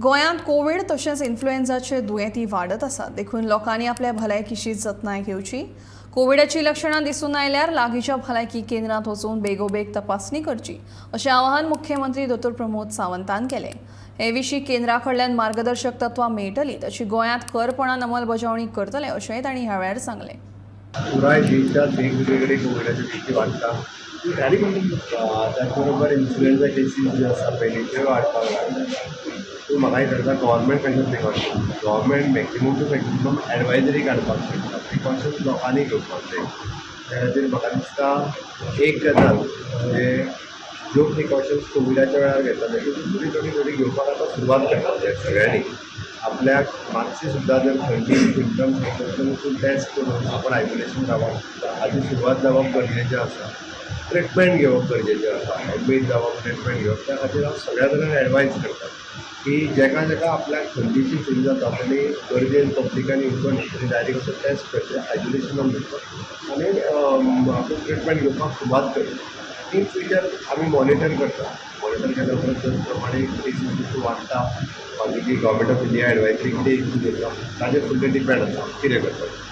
गोंयांत कोवीड तशेंच इन्फ्लुएन्झाचे दुयेंती वाडत आसात, देखून लोकांनी आपल्या भलायकीची जतनाय घेवची. कोविडाची लक्षणां दिसून आयल्यार लागींच्या भलायकी केंद्रांत वचून बेगोबेग तपासणी करची, अशें आवाहन मुख्यमंत्री दोतोर प्रमोद सावंतान केलें. हे विशीं केंद्रा कडल्यान मार्गदर्शक तत्वां मेळटली तशी गोंयांत खरपणान अंमलबजावणी करतले, अशेंय तांणी ह्या वेळार सांगलें. पुराय देशात वेगवेगळे कोविडाचे केसी वाडटा. त्याच बरोबर इन्फ्लुएन्झा केसीस ज्यो आसा पयलीं, त्यो वाडपाक लागल्या. सो म्हाका दिसता, गव्हर्मेंट कशें precaution, government maximum to maximum advisory काडपाक शकता, प्रिकॉशन्स लोकांनी घेवपाक जाय. त्या खातीर म्हाका दिसता, एक गजाल म्हणजे ज्यो प्रिकॉशन्स कोविडाच्या वेळार घेतले, त्यो थोडी थोडी थोडी घेवपाक आतां सुरवात करपाक जाय सगळ्यांनी. आपल्याक मातशी सुद्दां जर थंडी सिमटम्स आसत तर वचून टेस्ट करून आपण आयसोलेशन रावप हाची सुरवात जावप गरजेचें आसा. ट्रिटमेंट घेवप गरजेचें आसा. एडमीट जावप, ट्रिटमेंट घेवप. त्या खातीर हांव सगळ्या जाणांक एडवायज करता की जेका जेका आपल्याक थंडीची फील जाता, तेणी गरजेन पब्लिकान येवचो न्ही, तेणी डायरेक्ट वचून टेस्ट करचें, आयसोलेशनान वचचो आनी आपूण ट्रिटमेंट घेवपाक सुरवात करची. इन फ्युचर आमी मॉनिटर करता. मॉनिटर केल्या उपरांत जर प्रमाणे केसीस वाडटा, मागीर ती गव्हर्मेंट ऑफ इंडिया एडवायजरी कितें इशू करता, ताजेर फुडलें डिपेंड आसा कितें करपाचें.